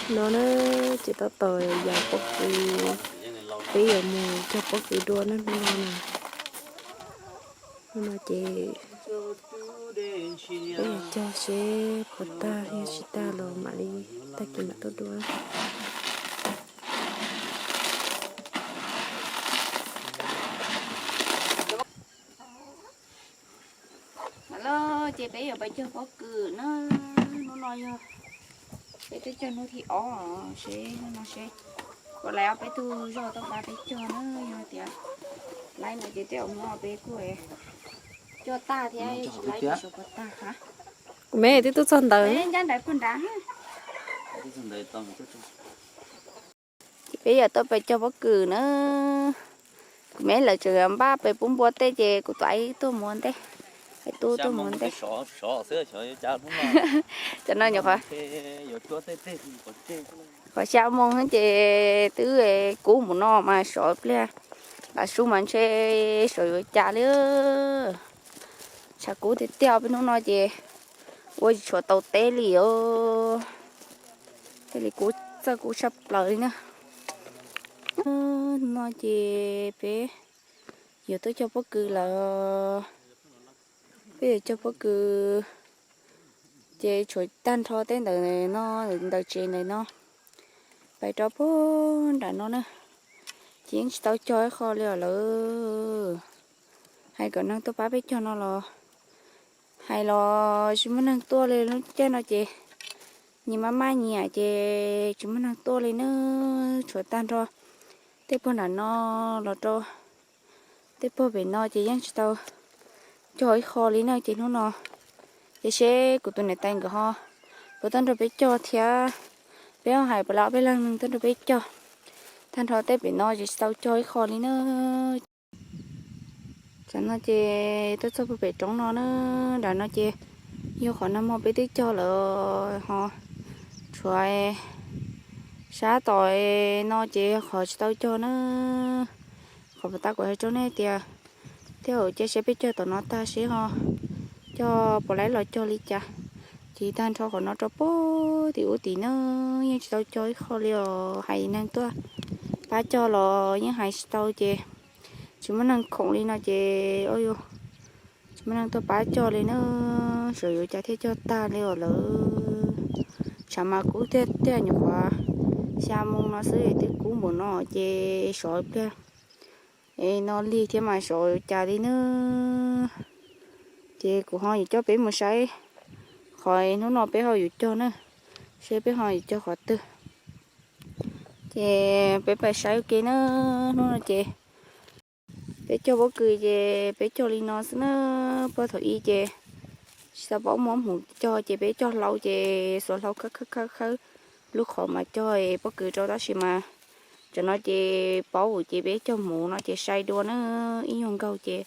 No na, ces tab tom yos pob kws, peb yuav mus cog pob kws dua na hnub no na. Hnub no ces peb yuav cog seb puas tag, yog tsis tag los mam li tag kis mam tuaj dua. Los ces peb yuav pais cog pob kws na. Hnub no yog peb twb cog hnub thib ob, seb hnub no seb puas laib ob peb tug zog tuaj pab peb cog na. Yog tias laib no ces tej zaum hnub no peb kuj cog tag thiab, tsis laib ces suav puas tag hab. Kuv me twb tuaj txog ntawd, ncaj nraim puag nrad. Ces peb yuav tuaj pais cog pob kws na. Kuv me lawv tseem npaj pem pub npua tej ces kuv tus aib tuaj mus ua ntej, aib tub tuaj mus ua ntej. Cov no nyuam qhuav, qhov xya moo ces twb kub mus no mas sov pliag, lav sub mas ntshe sov yuav cas li. Tshav kub tiag tiag, peb hnub no ces ua tsis tshuav tau teb li os. Thiaj li kub, txawj kub tshaj plaws li na. No ces peb yuav tuaj cog pob kws lawm. Peb yuav cog pob kws ces tshuav tag nrho tej ntawm no, ntawm tsev ntawm no pais rau puag nram no na. Ces yeej tsis tau cog ib qho li os lawm. Hais kom neeg tuaj pab peb cog no los hais los tsis muaj neeg tuaj li. Lub caij no ces nyias maj maj nyiam ces tsis muaj neeg tuaj li na. Tshuav tag nrho tej puag nram no los rau tej puag pem no ces yeej tsis tau cog ib qho li na. Ces hnub no ces seb kuv tus niam tais nkawd ho puas tuaj nrog peb cog thiab. Peb ho hais puas laib ob peb leeg neeg tuaj nrog peb cog. Tag nrho tej pem no ces tsis tau cog ib qho li na. Tsam no ces tuaj txog puag pem roob no na, nram no ces yog qhov nag hmo peb twb cog lawm ho, tshuav sab tom no ces yog qhov tsis tau cog na. Qhov puas tag kuv hais rau nej tias, tej zaum cia seb peb cog tom no tag seb ho cog puas laib los cog li cas. Ces tag nrho qhov no rau puag tim ub tim na, yeej tsis tau cog ib qho li os. Hais neeg tuaj pab cog los yeej hais tsis tau ces tsis muaj neeg khoom li no ces, o, tsis muaj neeg tuaj pab cog li na. Seb yuav cas thiaj cog tag li os lawm. Tshav mas kub tiag tiag, nyuam qhuav xya moo no xwb twb kub npaum no ces sov pliag. Es no lig thiab mas sov yuav cas li na. Ces kuv ho yuav coj peb mus saib qhov hnub no peb ho yuav cog na, seb peb ho yuav cog qhov twg. Ces peb pais saib ua ke na. Hnub no ces peb cog pob kws ces peb cog li no xwb na. Puag thaum ub ces tsis tau paub muab hmuv cog ces peb cog hlau ces xuas hlau khawb khawb khawb lub qhov mas cog pob kws rau, tab sis mas tam no ces paub ces peb cog hmuv no ces sai dua na, ib nyuag nkaug ces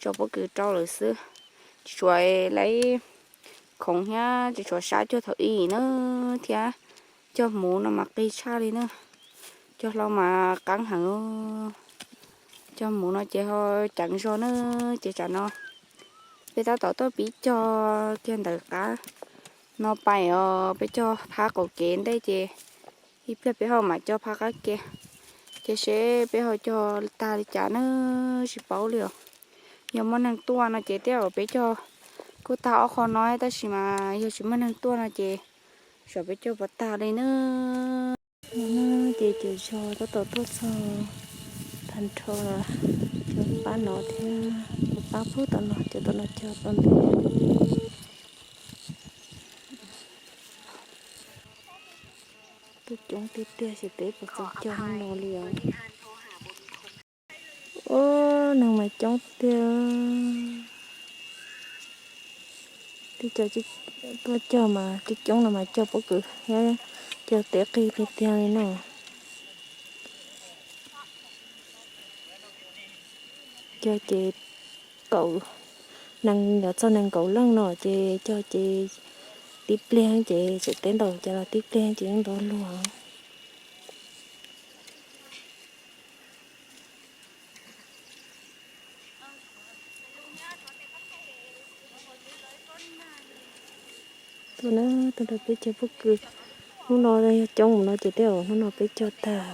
tso pob kws rau lawm xwb. Tsis tshuav laib khoom thiab, tsis tshuav sab cuag thaum ub na, thiab cog hmuv no mas qis tshaj li na, cog hlau mas qeeb heev. Cog hmuv no ces ho ceev zog na. Ces tsam no peb tab tom tuaj pib cog kiag ntawm qab no pais os, peb cog phab qaum kev ntej ces ib pliag peb ho mam cog phab qab kev, ces seb peb ho cog tag li cas na, tsis paub li os. Yog muaj neeg tuaj no ces tej zaum peb cog kuj tag ob qho no, tab sis mas yog tsis muaj neeg tuaj no ces xyov peb cog puas tag li na. No ces cov zog tab tom tuaj txog tag nrho, cov pab no thiab, cov pab puag tom no, cov tom no cog tau ntev. Tuaj coob tiag tiag, xyov peb puas tau cog hnub no li os. Ua, neeg mas coob tiag. Twb cog, tuaj cog mas coob coob no mas cog pob kws thiab cog teb qis tiag tiag li no. Cog ces kaum, nees, yuav txog nees nkaum leej no ces cog ces tib pliag ces tseem teb ntaus ces los tib pliag ces yeej ntau luag. Tuaj na, tuaj nrog peb cog pob kws. Hnub no yog coob mus no ces tej zaum hnub no peb cog tag,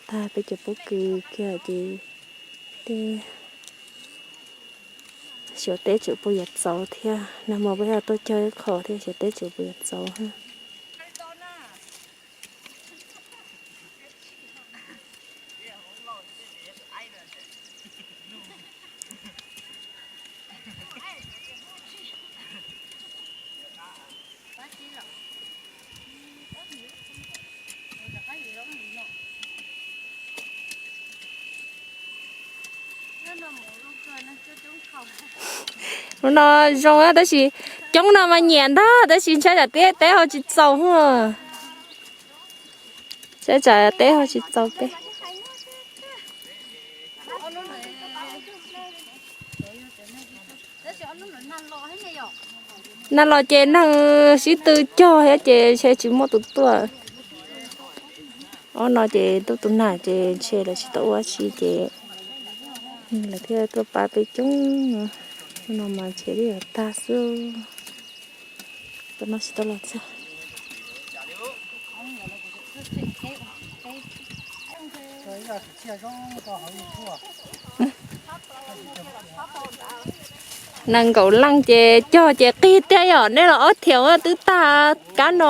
tag peb cov pob kws kiag ces tej xyov teb tseem puas yuav txaus thiab. Nag hmo peb tuaj cog ib qho thiab xyov teb tseem puas yuav txaus. Hnub no zoo tab sis coob no mas nyiam ntag tab sis ntshai tsam teb ho tsis txaus. Ntshai tsam teb ho tsis txaus peb. Nag los ces neeg sib tw cog thiab ces ntshe tsis muaj tus tuaj. Ob no ces tuaj tus nag ces ntshe lawv tsis tau ua dab tsi ces lawv thiaj tuaj pab peb coob. Hnub no mas ntshe twb yuav tag xwb. Tam no tsis tau los txog. Nees nkaum leej ces cog ces qig tiag yom, nej los ob thiaum twb tag kab no.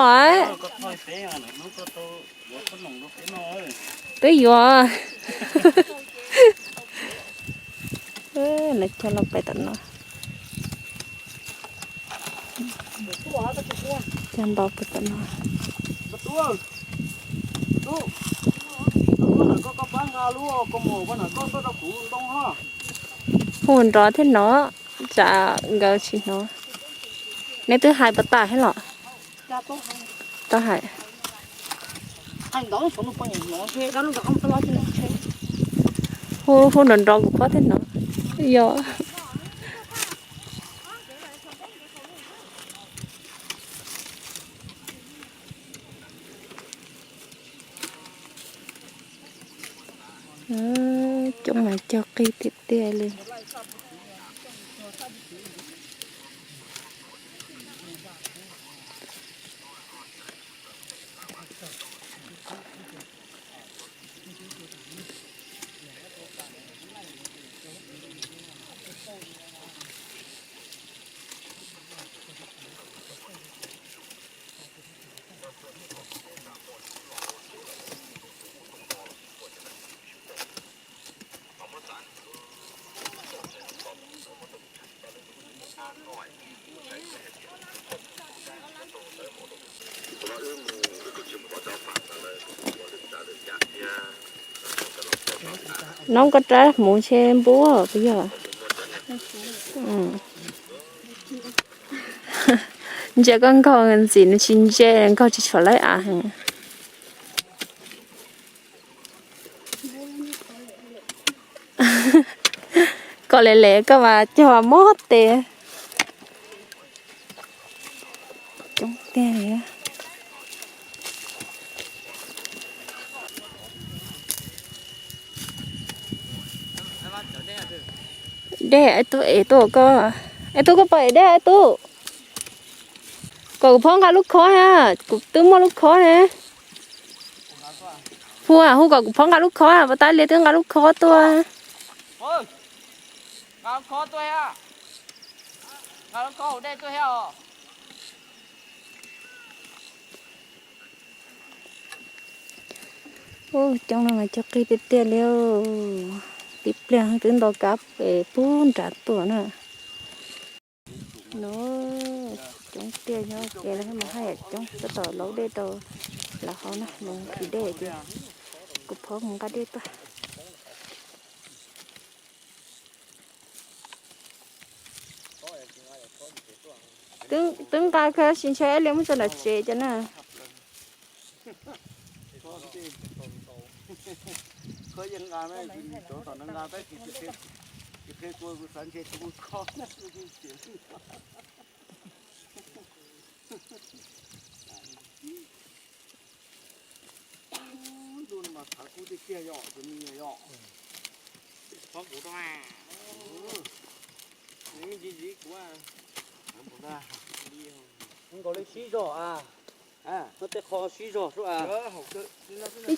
Twb yuav. Lawv cog los pais tom no. Cog nto pais tom no. Hu nrov thiab no, tsam nkawd tsis hnov. Neb twb hais puas tas thiab los? Tau hais. Hu, hu nrov nrov kuv paub thiab no. Yog. Coob mas cog qig tiag tiag li. Noob koj rab hmuv ntshe npub puas yog? Ntsia koj nkaug ntxim nws tsis ntse, nkaug tsis tshua laib av heev. Kom lem lem koj mas cog mob tes. Coob tiag li. Dej, es tub, es tub koj, es tub koj pom es dej es tub. Kom kuv phob nqa lub khob na, kuv twb muaj lub khob ne. Hu, hu kom kuv phob nqa lub khob, puas tab li twb nqa lub khob tuaj. Ub, coob no mas cog qig tiag tiag li. Tib pliag twb nto kab pem pub nrad tuaj na. No, coob tiag, nyob kev lawv mas haj yam coob, tab tom laub dej rau lawv haus na, mus nqhis dej ces kuv phob mus nqa dej tuaj. Twb nqa kawg, tab sis ntshe ib li muab tso nram tsev cov na. Ntuj no mas thav kub tiag tiag yom, cov me nyuam yom. Phob kuv rau a. Nws ntxiv ntxiv kuv a. Nkaus li sib zog a. Ib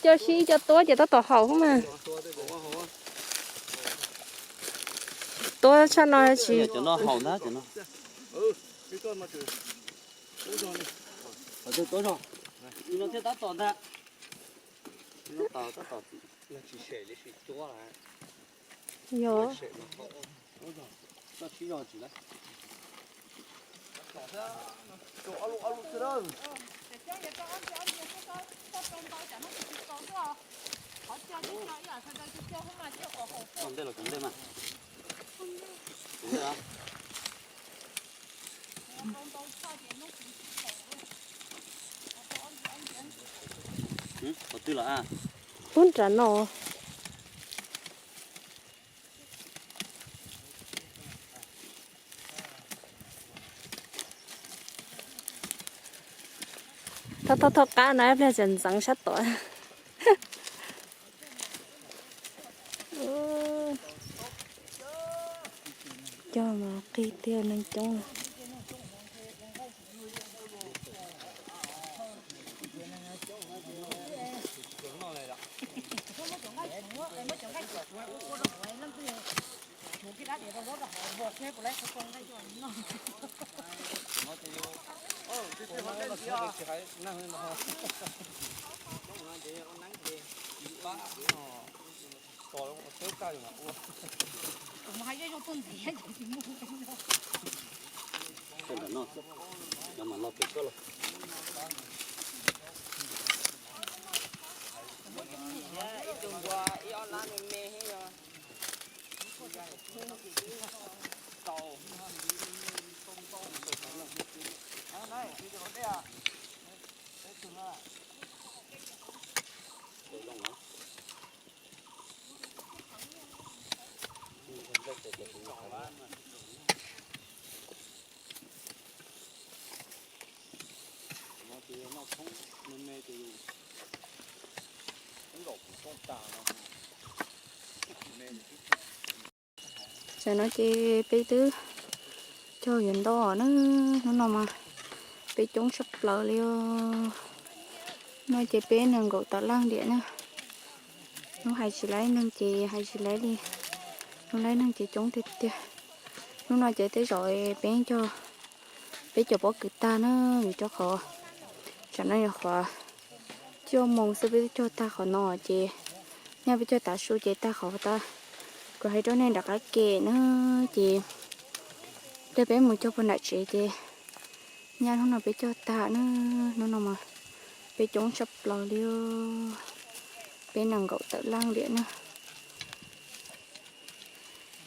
co sib ib co tuab ces tab tom haum xwb mas. Tuab tshaj no tsis. Yog. Ub, nram no. Thauj thauj thauj qab no ib pliag tseem ntxeev sab tod. Cog mas qig tiag, neeg coob. Tam no ces peb twb cog yuav ntau na, hnub no mas peb coob tshaj plaws li os. No ces peb nees nkaum tawm leej ntiam na. Hnub hais tsis laib neeg ces hais tsis laib li, hnub laib neeg ces coob tiag tiag. Hnub no ces tej zaum peb cog, peb cog pob kws tag na, vim rau qhov tsam no yog qhov cuaj moos xwb peb twb cog tag qhov no ces, nyaj peb cog tav su ces tag qhov tas. Kuv hais rau nej nram qab ke na, ces tej peb mus cog puag nram tsev ces nyaj hnub no peb cog tag na. Hnub no mas peb coob tshaj plaws li, peb nees nkaum tawm leej ntiam na.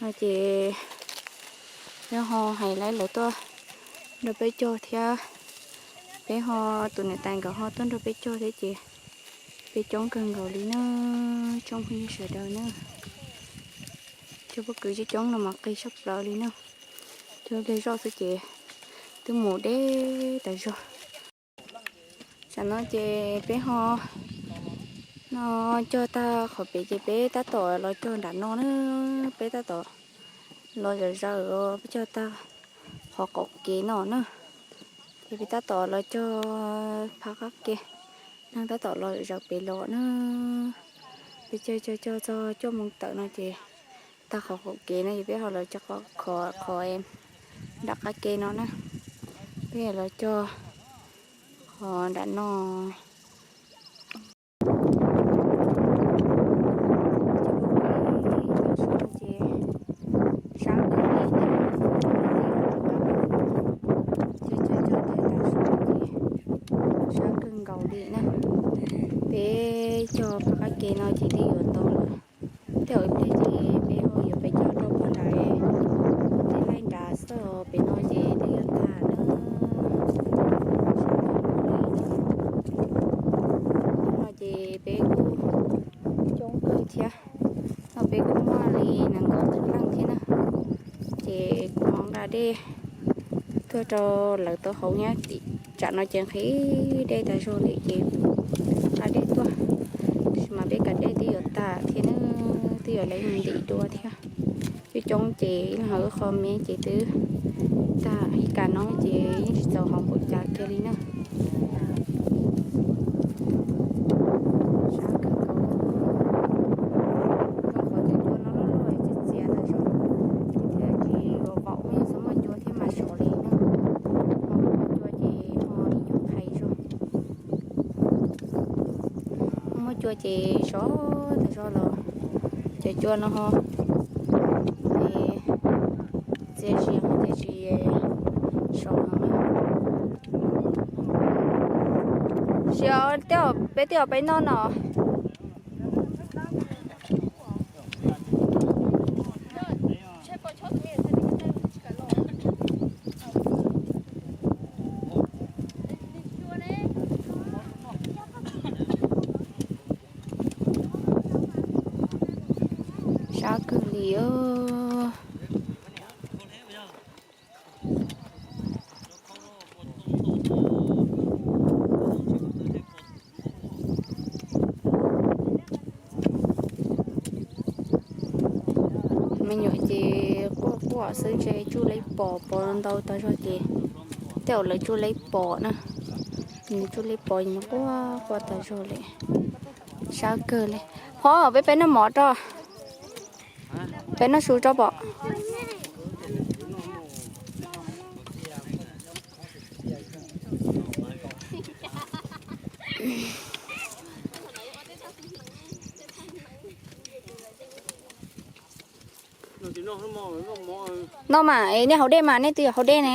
No ces peb ho hais laib lawv tuaj nrog peb cog thiab, peb ho tus niam tais nkawd ho tuaj nrog peb cog thiab ces peb coob kawg nkaus li na, tsoom phooj ywg sawv daws na. Cog pob kws coob coob no mas qig tshaj plaws li na, cog ib pliag zoj xwb ces twb mus deb tas zog. Tam no ces peb ho no cog tag qhov pem ces peb tab tom los cog nram no na, peb tab tom los zom zaws peb cog tag qhov qaum kev no na, ces peb tab tom los cog phab qab ke, neeg tab tom los zom zaws pem los na. Peb cog cog cog txog cuaj moos tawm no ces tag qhov qaum kev no ces peb ho los cog qhov, qhov nram qab ke no na, peb los cog qhov nram no. Ces sab kawg, ces cog cog cog tas su ces sab kawg nkaus li na. Peb cog phab qab ke no ces twb yuav ntau lawm, tej zaum ib pliag ces peb ho yuav peb cog rau puag nrad, tej laij nrad xwb, pem no ces twb yuav tag na. No ces peb kuj coob kawg thiab, no peb kuj muaj li nees nkaum tawm leej thiab na. Ces kuv ho nqa dej tuaj rau lawv tau haus nyob tim tsam no ces nqhis dej tas zog li ces nqa dej tuaj, tab sis mas peb kav dej twb yuav tag thiab na, twb yuav lawv mus ntim dua thiab. Coob coob ces ib leeg haus ib qho me ces twb tag, ib kas no ces yeej tsis txaus haus npaum cas kiag li na. Cua ces sov tas zog los, cov cua no ho txias zias ces tsis sov heev. Sia, peb twb peb noj no. Sab kawg li. Me nyuam ces quaj quaj xwb, ntshe tsuj leb pos, pos ntau tas zog ces tej zaum lawv tsuj leb pos na. Nws tsuj leb pos nws quaj quaj tas zog li. Sab kawg li. Qhov peb peb noj mov rau, peb noj su rau pom. Noj mas, nej haus dej mas, nej twb yuav haus dej ne.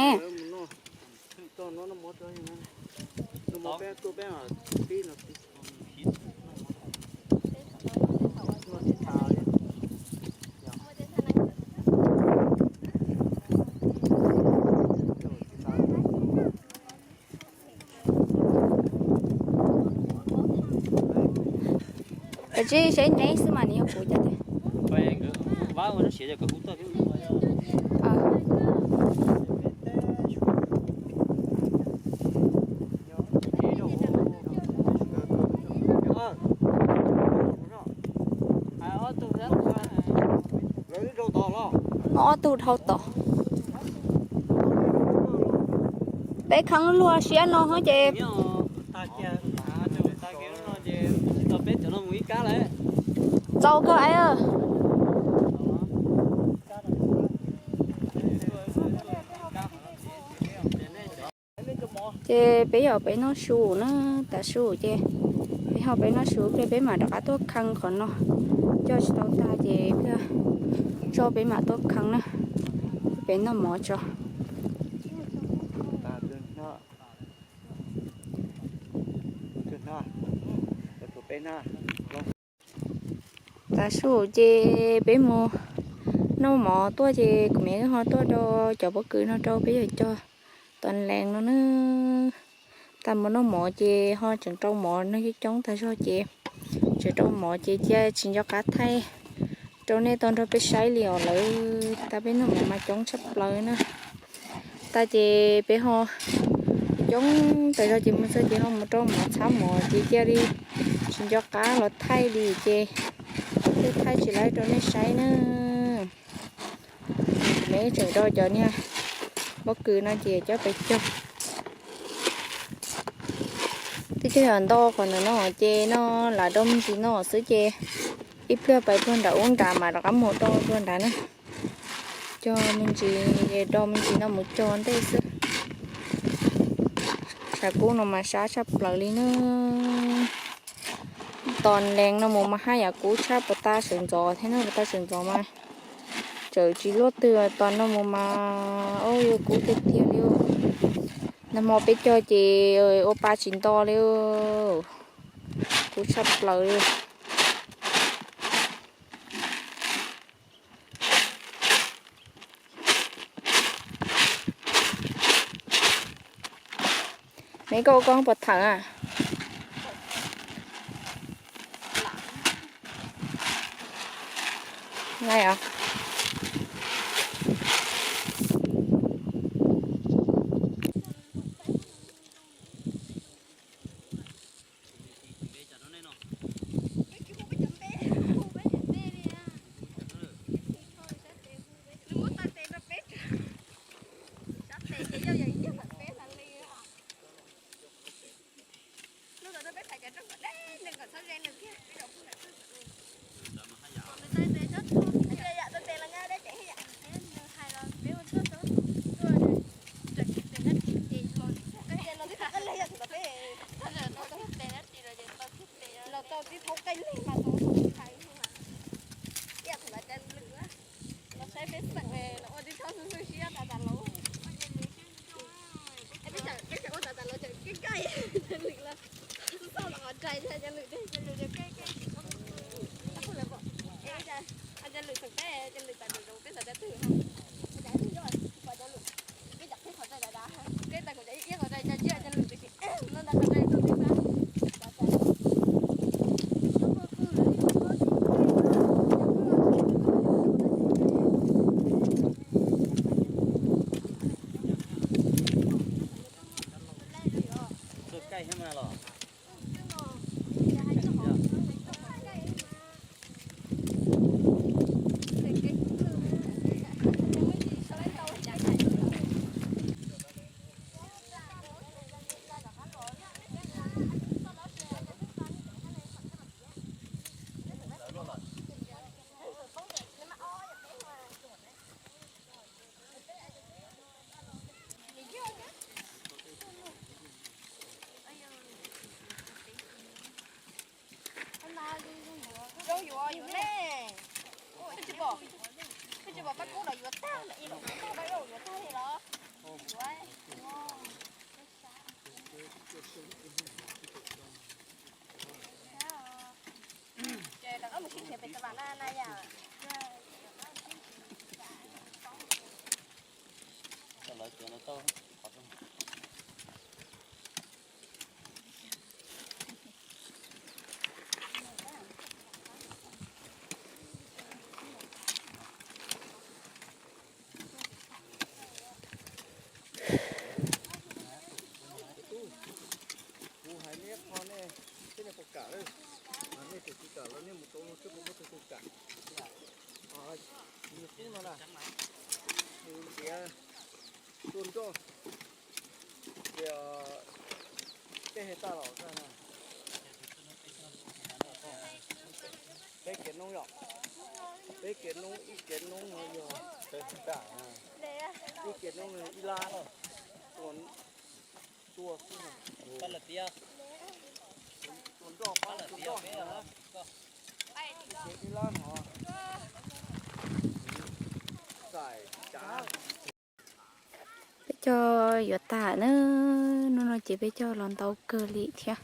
Koj tsis saib neb xwb mas nws yog kuv cov tiag. Muaj ob tug dhau tod. Peb kheev luag siab no ces txaus kawg. Ces peb yog peb noj su na, tav su ces peb ho peb noj su pliag peb mam rov qab tuaj kheeb qhov no. Coj tsis tau tag ces pliag tso peb mam tuaj kheeb na. Peb noj mov tso. Tav su ces peb mus noj mov tuaj ces kuv me ho tuaj rau cov pob kws no rau peb yawg cog tos lees no na. Tag mus noj mov ces ho tseem rau mov no coob coob tag zog ces tseem rau mov ces cia tsis nco qab thaij rau nej tau nrog peb saib li os lawm. Tag peb noj mov mas coob tshaj plaws na. Tag ces peb ho coob tas zog ces mus txog ces ho mus rau mov txhab mov ces cia li tsis nco qab los thaij li ces thiaj thaij tsis laib rau nej saib na. Me tseem rau cov niag pob kws no ces coj pes cog. Twb cog yog nto qhov ntawm no ces no lam do me ntsis no xwb ces ib pliag pais puag nram ub nrad mas rov qab mus do puag nrad na. Cog me ntsis, do me ntsis no mus cog ntej xwb. Tshav kub no mas sab tshaj plaws li na. Tos lees no mus mas haj yam kub tshaj puas tag sawv ntxov thiab na, puas tag sawv ntxov mas tseem tsis luaj twg, tos no mus mas ub yuav kub tiag tiag li. Nag hmo peb cog ces ua pa tsis nto li, kub tshaj plaws li. Me koj ua koj puas thawm a? Nai os. Los tau Tib thaub qeej lig mas tau thaum ntawd caws lwm, los saib peb xeem los ua tib thaub xwb xwb siab tas tas los. Peb tseem ua tas tas los tseem keej keej, caws lwm los xauj los qhov rais caws lwm tiag. Caws lwm xeem peb, caws lwm tas tas los peb xav tias twg no. Peb caws lwm, peb caws qhib qhov rais dav dav, peb tas kuv caws ib qhov rais caws tsiaj caws lwm tiam sis no ntag qhov rais tau tib xav. Zoo yuav yuav ne. Koj tsis pom, koj tsis pom paj kub los yuav tag lawm, ib los tag paj kub yuav tag li los. Yuav. Ces lawv ob mus sib nrhiav pem tas vam na na yam. Kuv hais nej qho nej, thiab nej puas kam lawm? Nej tus tsis kam los nej mus tau no xwb, kuv muab tus tus kam. Nws qub no na, nws ntiav tua nroj, ces tej hais tag los na. Peb kev noob yom, peb kev noob ib kev noob no yog ib kev noob ib lab, tua xwb, tua nroj pab tua nroj no, ib lab no, xais cav. Peb cog yuav tag na, hnub no ces peb cog los ntau kawg li thiab.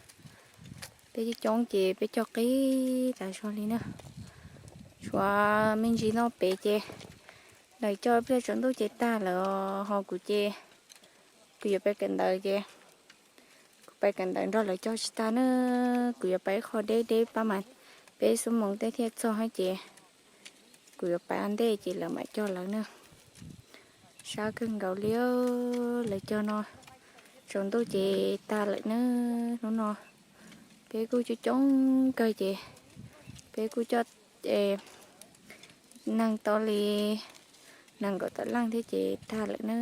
Peb coob coob ces peb cog qib tas zog li na. Tshuav me ntsis no pem ces lawv cog ib pliag tsaus ntuj ces tag lawm, ho kuv ces kuv yuav pais kawm ntawv ces kuv pais kawm ntawv nrog lawv cog tsis tag na. Kuv yuav pais ib qho deb deb pab mas peb xuab moos tej thiaj txog thiab ces kuv yuav pais ua ntej ces lawv mam cog lawv na. Sab kawg nkaus li, lawv cog no tsaus ntuj ces tag lawm na. Hnub no peb kuj coob coob kawg ces peb kuj coj neeg tau li nees nkaum tawm leej thiab ces tag lawm na.